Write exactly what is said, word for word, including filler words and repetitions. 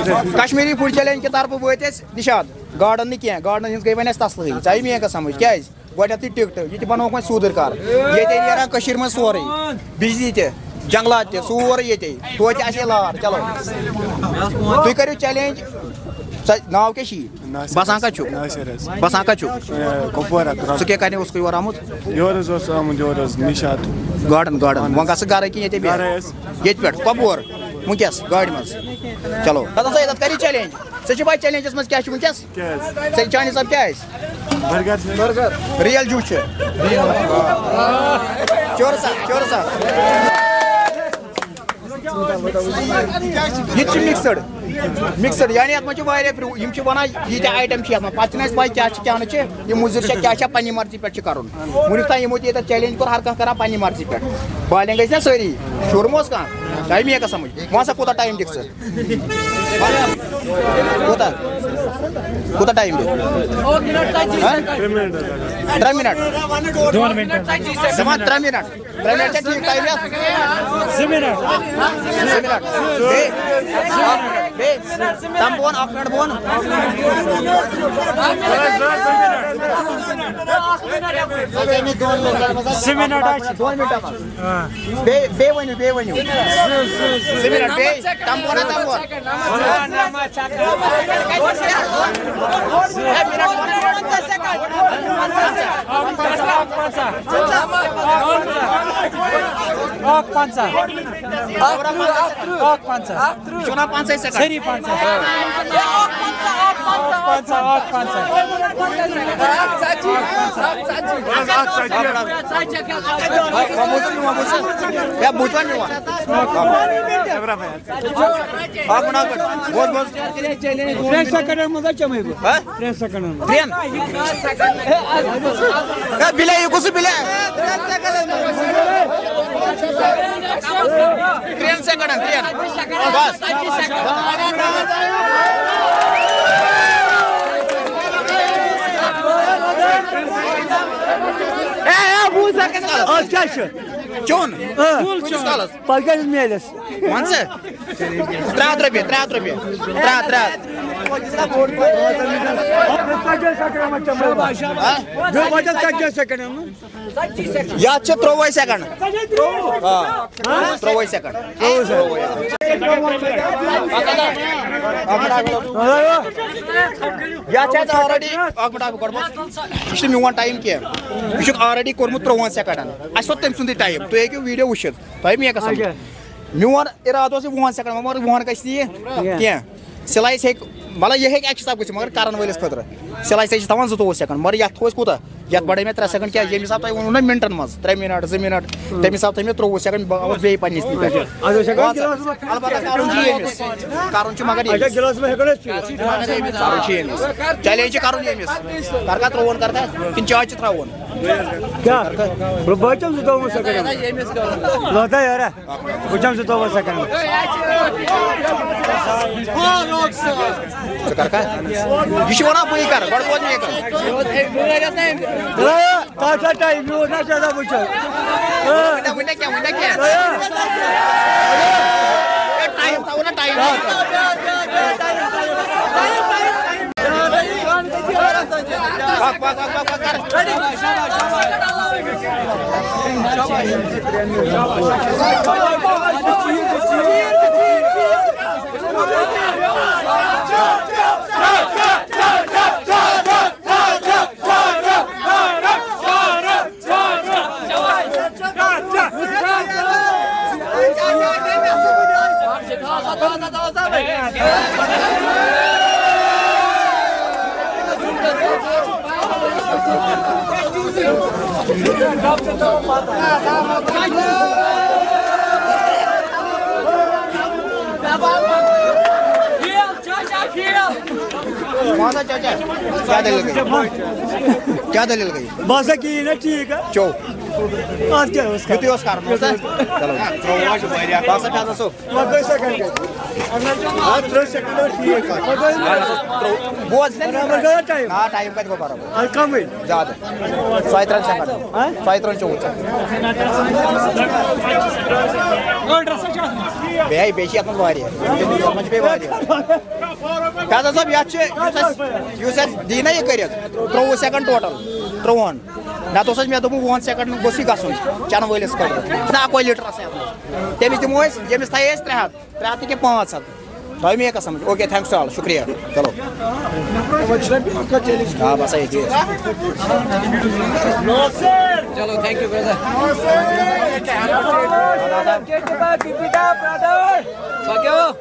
Kashmiri food challenge کہِ طرفہٕ وٲتۍ أسۍ نِشاط گاڈن نہٕ کینٛہہ، گاڈن ہٕنٛز گٔے وۄنۍ اَسہِ تسلٲہی، ژاے مےٚ کَتھ سمجھ کیٛازِ؟ گۄڈٕنٮ۪تھٕے ٹِکٹہٕ، یہِ تہِ بنووُکھ وۄنۍ سوٗدٕر کار۔ ییٚتے نیران کٔشیٖرِ منٛز سورُے، بجلی تہِ، جنگلات تہِ، سورُے ییٚتے۔ توتہِ آسہِ ہے لار۔ چلو، تُہۍ کٔرِو چیلنج۔ ژےٚ ناو کیٛاہ چھُے؟ ناصر بسان حظ۔ کَتہِ چھُکھ؟ ناصر حظ۔ بسان کَتہِ چھُکھ؟ اے، کۄپوارہ ترٛاو۔ ژٕ کیٛاہ کَرنہِ اوسُکھ یور آمُت؟ یور حظ اوس آمُت، یور حظ نِشاط۔ گاڈن، گاڈن۔ اَہَن وۄنۍ حظ۔ گژھٕ گَرَے کِنہٕ ییٚتے بیٚہہ؟ گَرَے حظ۔ ییٚتہِ پٮ۪ٹھ کۄپوور وٕنکیٚس گاڑِ منٛز۔ چلو، دَپان سا، یَتھ کَرِ چیلنج۔ ژےٚ چھِ پَے چیلنجَس منٛز کیٛاہ چھُ وٕنکیٚس؟ کیٛاہ حظ؟ ژےٚ چانہِ حساب کیٛاہ آسہِ؟ برگر۔ ریل جوٗس چھُ۔ چور سا، چور سا۔ یہِ تہِ چھُ مِکسٕڈ۔ مِکسٕڈ، یعنی یَتھ منٛز چھِ واریاہ فرو-، یِم چھِ وَنان، ییٖتیٛاہ آیٹم چھِ یَتھ منٛز، پَتہٕ چھِنہٕ اَسہِ پَے کیٛاہ چھِ، کیٛاہ نہٕ چھِ۔ یہِ مُضِر چھا، کیٛاہ چھا، پننہِ مرضی پٮ۪ٹھ چھُ کَرُن۔ وُنیُک تام یِمو تہِ ییٚتٮ۪تھ چیلنج کوٚر، ہر کانٛہہ کَران پننہِ مرضی پٮ۪ٹھ۔ بالینگ ٲسۍ نا سٲری؟ شُر مہ اوس کانٛہہ؟ تۄہہِ مےٚ کَتھ سَمٕجھ؟ وۄنۍ سا کوٗتاہ ٹایم دِکھ ژٕ؟ کوٗتاہ؟ کوٗتاہ ٹایم دِکھ؟ ہہ؟ ترٛےٚ مِنٹ۔ دۄن مِنٹَن۔ ژٕ وَن ترٛےٚ مِنٹ۔ ترٛےٚ مِنٹ چھا ٹھیٖک ٹایم یَتھ؟ زٕ مِنٹ۔ زٕ مِنٹ۔ بیٚیہِ؟ بیٚیہِ؟ تَمہِ بۄن، اَکھ مِنٹ بۄن۔ زٕ مِنٹ حظ چھِ۔ دۄن مِنٹَن منٛز۔ آ۔ بیٚیہِ، بیٚیہِ ؤنِو، بیٚیہِ ؤنِو۔ زٕ، زٕ، زٕ۔ زٕ مِنٹ، بیٚیہِ۔ تَمہِ بۄن ہا، تَمہِ بۄن۔ اَکھ پنٛژاہ، اَکھ پنٛژاہ۔ اَکھ پنٛژاہ۔ اَکھ پنٛژاہ۔ یہِ چھُ وَنان پنٛژاہ سیکنڈ۔ سٲری پنٛژاہ۔ اَکھ پنٛژاہ، اَکھ پنٛژاہ، اَکھ پنٛژاہ۔ اَکھ ژتجی۔ اَکھ ژتجی۔ وۄنۍ بوٗزُن میون، وۄنۍ بوٗزُن۔ ہے، بوٗزُن میون۔ اَکھ مِنٹ، اَکھ مِنٹ۔ بوز، بوز۔ ترٛٮ۪ن سیکنڈن منٛز ہا چمے بہٕ۔ ہہ؟ ترٛٮ۪ن سیکنڈن منٛز۔ ترٛٮ۪ن؟ ہے، بِلے، یہِ کُس بِلے؟ ترٛٮ۪ن سیکنڈن، ترٛٮ۪ن۔ بس۔ اے، اے، وُہ سیکنڈ۔ آز کیٛاہ چھُ؟ چون؟ آ۔ کۭتِس کالس؟ پگاہ کیٛاہ میلٮ۪س؟ وَن ژٕ۔ ترٛےٚ ہَتھ رۄپیہِ، ترٛےٚ ہَتھ رۄپیہِ۔ ترٛےٚ ہَتھ، ترٛےٚ ہَتھ۔ ژتجی سیکنڈ۔ ہہ؟ مےٚ وَنہِ ژتجی سیکنڈ۔ یَتھ چھِ ترٛۆوُہَے سیکنڈ۔ آ۔ ترٛۆوُہَے سیکنڈ۔ ترٛۆوُہَے۔ یَتھ چھِ اَسہِ already، اَکھ مِنٹ، اَکھ مِنٹ، گۄڈٕ بوز۔ یہِ چھُنہٕ میون ٹایم کینٛہہ۔ یہِ چھُکھ already کوٚرمُت ترٛۆوُہَن سیکنڈن۔ اَسہِ ووت تٔمۍ سُنٛدُے ٹایم۔ تُہۍ ہیٚکِو ویٖڈیو وٕچھِتھ۔ تۄہہِ مےٚ کَتھ سَمجھ؟ اچھا۔ میون اِرادٕ اوس یہِ وُہَن سیکنڈن، مگر وُہَن گژھِ نہٕ یہِ کینٛہہ۔ کینٛہہ۔ سِلایِس ہیٚکہِ، مطلب، یہِ ہیٚکہِ اَکہِ حساب گٔژھِتھ، مگر کَرَن وٲلِس خٲطرٕ۔ سِلایِس چھِ تھاوان زٕتووُہ سیکنڈ، مگر یَتھ تھوٚو اَسہِ کوٗتاہ؟ یَتھ بَڑٲے مےٚ ترٛےٚ سیکنڈ۔ کیٛازِ؟ ییٚمہِ حساب تۄہہِ ووٚنوُ نہ مِنٹَن منٛز، ترٛےٚ مِنٹ، زٕ مِنٹ، تَمہِ حساب تھٲے مےٚ ترٛۆوُہ سیکنڈ، بہٕ آوُس بیٚیہِ پنٛنِس نِش۔ اَدٕ أسۍ ہٮ۪کو وَن سا، گِلاس منٛز البتہ کَرُن چھُ ییٚمِس، کَرُن چھُ مگر ییٚمِس۔ گِلاس منٛز ہٮ۪کو نہ أسۍ چٮ۪تھ۔ کَرُن چھُ ییٚمِس۔ چیلنج چھُ کَرُن ییٚمِس۔ کَر کَر ترٛۆوُہَن کَر کَر؟ کِنہٕ چاے چھِ ترٛاوُن؟ کیٛاہ؟ بہٕ بہٕ چَمہٕ زٕتووُہ سیکنڈ۔ لوٚتا یارا۔ بہٕ چَمہٕ زٕتووُہ سیکنڈ۔ ژٕ کَر کَر؟ یہِ چھُ وَنان بٕے کَرٕ، گۄڈٕ ووت مےٚ یہِ کَرُن۔ تَتھ چھا ٹایم؟ یوٗت نہ چھُ آسان وٕچھُن۔ وٕنہِ نہ، وٕنہِ نہ کینٛہہ، وٕنہِ نہ کینٛہہ۔ ہے، ٹایم تھاوو نہ، ٹایم۔ پَک، پَک، پَک، پَک، پَک، کَر۔ وَن سا چاچا، کیٛاہ دٔلیٖل گٔے؟ کیٛاہ دٔلیٖل گٔے؟ بہٕ ہسا کِہیٖنۍ نہٕ، ٹھیٖک ہا؟ چو۔ اَتھ کیٛاہ اوس کَرُن؟ یُتُے اوس کَرُن، اوس نا؟ چلو۔ بہٕ ہسا چھُس اَصٕل۔ وۄنۍ کٔژ سیکنڈ گٔے؟ اَتھ ترٛٲے سیکنڈ ٲس ٹھیٖک کَتھ۔ وۄنۍ گٔے برابر گٔے ٹایم؟ نہ، ٹایم کَتہِ گوٚو برابر؟ اَدٕ کَمٕے۔ زیادٕ۔ ژۄیہِ ترٕٛہَن سیکنڈن۔ ہہ؟ ژۄیہِ ترٕٛہَن چوٚوُتھ ژےٚ۔ بیٚیہِ بیٚیہِ چھِ یَتھ منٛز واریاہ، یَتھ منٛز چھِ بیٚیہِ واریاہ۔ قادر صٲب، یَتھ چھِ، یُس اَسہِ یُس اَسہِ دی نہ یہِ کٔرِتھ، ترٛۆوُہ سیکنڈ ٹوٹل، ترٛۆوُہَن۔ نَتہٕ اوس اَسہِ، مےٚ دوٚپمُت، وُہَن سیکنڈن گوٚژھ یہِ گژھُن چٮ۪نہٕ وٲلِس خٲطرٕ، چھُنہ اَکوے لیٖٹر آسان یَتھ منٛز۔ تٔمِس دِمو أسۍ، ییٚمِس تھایے أسۍ ترٛےٚ ہَتھ، ترٛےٚ ہَتھ تہِ کینٛہہ، پانٛژھ ہَتھ۔ تۄہہِ مےٚ قسم۔ اوکے، thanks all، شُکریہ۔ چلو۔ وۄنۍ چھُنہ بیٛاکھ کانٛہہ چیلنج؟ آ، بس یہِ چیٖز۔ چلو، thank you، brother۔ پکیو۔